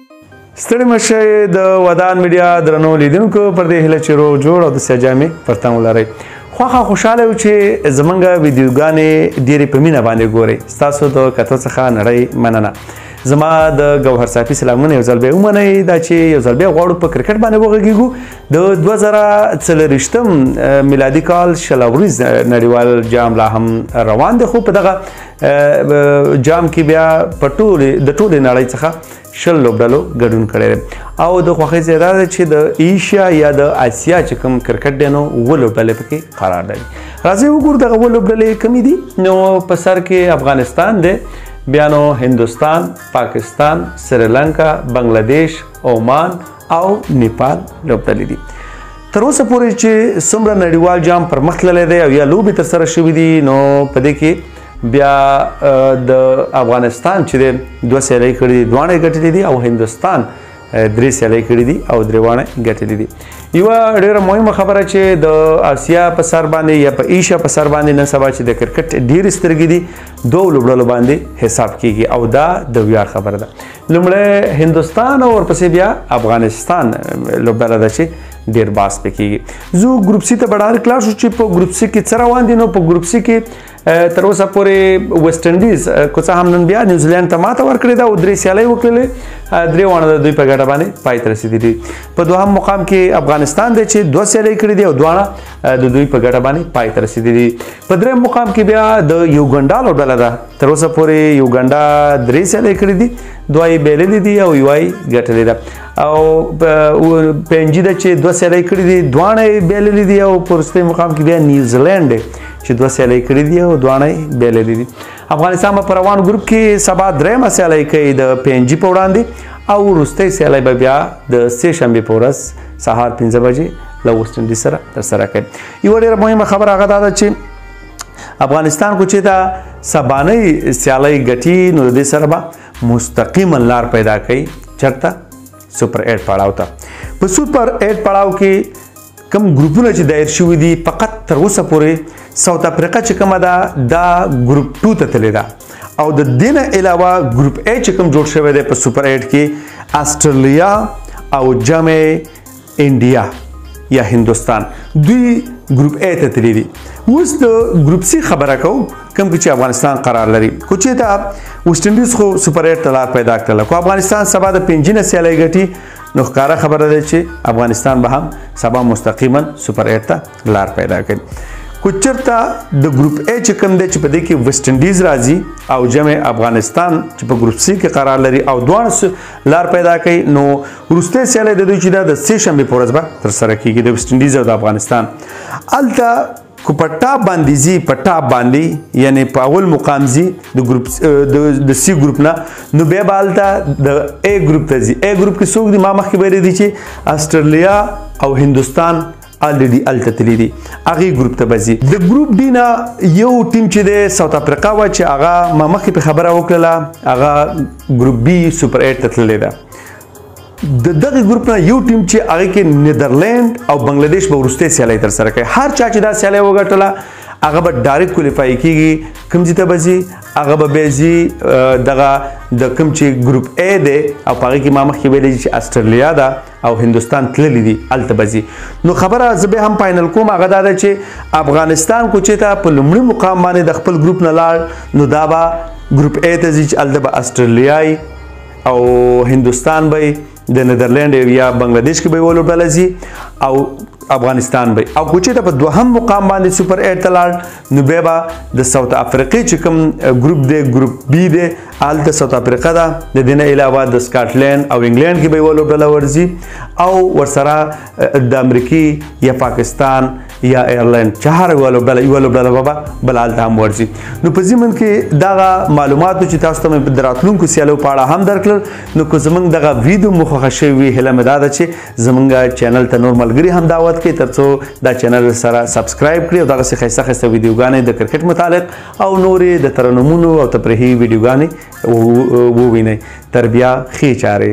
ستړي مشه د ودان میډیا درنو لیدونکو، پر دې هیله چې روغ جوړ او د سیاجامې پر تن ولرئ. خوښه خوشاله یو چې زمونږ ویډیوګانې ډېرې په مینه باندې ګورئ. ستاسو د کتو څخه نړۍ مننه. زما د ګوهر صافي سلامونه یو ځل بیا ومنئ. دا چې یو ځل بیا غواړو په کرکټ باندې وغږېږو. د 2024 میلادي کال 20 اوریز نړیوال جام لا هم روان دی، خو په دغه جام کې بیا په د ټولې نړۍ څخه 20 لوبډلو ګډون کړی دی. او د خوښۍ ځای دا دی چې د ایشیا یا د اسیا چې کوم کرکټ دی نو 7 لوبډلې پکې قرار لري. راځئ وګورو دغه 7 لوبډلې کومې دي. نو په سر کې افغانستان دی، بیا نو هندوستان، پاکستان، سریلانکا، بنگلادیش، عمان او نیپال لوبډلې دي. تر اوسه پورې چې څومره نړیوال جام پر مخ تللی دی او یا لوبې ترسره شوې دي، نو په دې کې بیا د افغانستان چې دی 2 سیالۍ کړې دي، 2 یې ګټلې دي، او هندوستان 3 سیالۍ کړې دي او 3 ګټلې دي. یوه ډېره مهمه خبره چې د اسیا په سر باندې یا په ایشیا په سر باندې نن سبا چې د کرکټ ډېرې سترګې دي، 2 لوبډلو باندې حساب کیږي او دا د ویاړ خبره ده. لومړی هندوستان او ورپسې بیا افغانستان لوبډله ده چې ډېر باس پې کیږي. زه ګروپ سي ته به ډایرکټ لاړ شو چې په ګروپ سي کې څه روان دي. نو په ګروپ سي کې تر اوسه پورې ویسټ انډیز که څه هم نن بیا نیوزیلینډ ته ماته ورکړې ده او 3 سیالۍ وکړلې، 3 د دوی په ګټه باندې پای ته رسېدلي دي. په دوهم مقام کې افغانستان دی چې 2 سیالۍ کړې دي او 2 د دوی په ګټه باندې پای ته رسېدلي دي. په دریم مقام کې بیا د یوګنډا لوبډله ده. تر اوسه پورې یوګنډا 3 سیالۍ کړې دي، 2 یې بایللې دي او 1 یې ګټلې ده. او پنجي ده چې 2 سیالۍ کړې دي، 2 یې بایللې دي. او په وروستي مقام کې بیا نیوزیلینډ دی چې 2 سیالۍ کړې دي او 2 یې بایللې دي. افغانستان به په روان ګروپ کې سبا 3مه سیالۍ کوي د پنجي په وړاندې، او وروستۍ سیالۍ به بیا د سې شنبې په ورځ سهار 5 بجې له ویسټ انډیز سره ترسره کوي. یوه ډېره مهمه خبره هغه دا ده چې افغانستان کو چې دا سبانۍ سیالۍ ګټي، نو د دې سره به مستقیما لار پیدا کوي چېرته سوپر 8 پړاو ته. په سوپر 8 پړاو کې کم ګروپونه چې دایر شوي دي، فقط تر اوسه پورې ساوت افریقا چې کومه ده دا ګروپ 2 ته تللې ده، او د دې نه علاوه ګروپ ای چې کوم جوړ شوی دی په سوپر 8 کې استرالیا او جمع انډیا یا هندوستان، دوی ګروپ ای ته تللي دي. اوس د ګروپ سی خبره کوو کوم کې چې افغانستان قرار لري. خو چې دا ویسټ انډیز خو سوپر 8 ته لار پیدا کړله، خو افغانستان سبا د 5 نه سیالۍ ګټي، نو ښکاره خبره ده چې افغانستان به هم سبا مستقیما سوپر 8 ته لار پیدا کړي. خو چېرته د ګروپ ای چې کوم دی چې په دې کې ویسټ انډیز راځي او جمع افغانستان چې په ګروپ سی کې قرار لري او دواړه لار پیدا کوي، نو وروستۍ سیالۍ د دوی چې ده د سې شنبې په ورځ به ترسره کېږي د ویسټ انډیز او د افغانستان. هلته کو په ټاپ باندې ځي، په ټاپ باندې یعنی په اول مقام ځي د ګروپ د سی ګروپ نه، نو بیا به هلته د ای ګروپ ته ځي. ای ګروپ کې څوک دي؟ ما مخکې ویلي دي چې استرالیا او هندوستان الریډي هلته تللي دي، هغې ګروپ ته به ځي. د ګروپ ډي نه یو ټیم چې دی ساوت افریقا وه چې هغه ما مخکې په خبره وکړله، هغه ګروپ بي سوپر 8 ته تللی ده. د دغه ګروپ نه یو ټیم چې هغې کې نیدرلینډ او بنگلادیش به وروستۍ سیالۍ ترسره کوي. هر چا چې دا سیالۍ وګټله هغه به ډایرکټ کوالیفای کېږي. کوم ځای ته به ځي؟ هغه به بیا ځي دغه د کوم چې ګروپ ای دی او په هغې کې ما مخکې ویلي چې استرالیا ده او هندوستان تللي دي، هلته به ځي. نو خبره زه به هم فاینل کوم، هغه دا ده چې افغانستان کو چې ته په لومړي مقام باندې د خپل ګروپ نه لاړ، نو دا به ګروپ ای ته ځي چې هلته به استرالیا او هندوستان به د نیدرلینډ یا بنگلادیش کې به یوه لوبډله ځي او افغانستان به. او که چېرته په دوهم مقام باندې سوپر 8 ته لاړ، نو بیا به د ساوت افریقې چې کوم ګروپ دی، ګروپ بي دی، هلته ساوت افریقا ده، د دې نه علاوه د سکاټلینډ او انګلینډ کې به یوه لوبډله ورځي او ورسره د امریکې یا پاکستان یا ایرلینډ چې هره یوه لوبډله یوه لوبډله به بل هلته هم ورځي. نو په ضمن کې دغه معلوماتو چې تاسو ته مې د راتلونکو سیالیو په اړه هم درکړل، نو که زموږ دغه ویډیو مو خوښه شوې وي، هیله مې دا ده چې زموږ چینل ته نور ملګري هم دعوت کړئ ترڅو دا چینل سره سبسکرایب کړي او دغسې ښایسته ښایسته ویډیوګانې د کرکټ متعلق او نورې د ترنمونو او تفریحي ویډیوګانې ووینئ. تر بیا ښې چارې.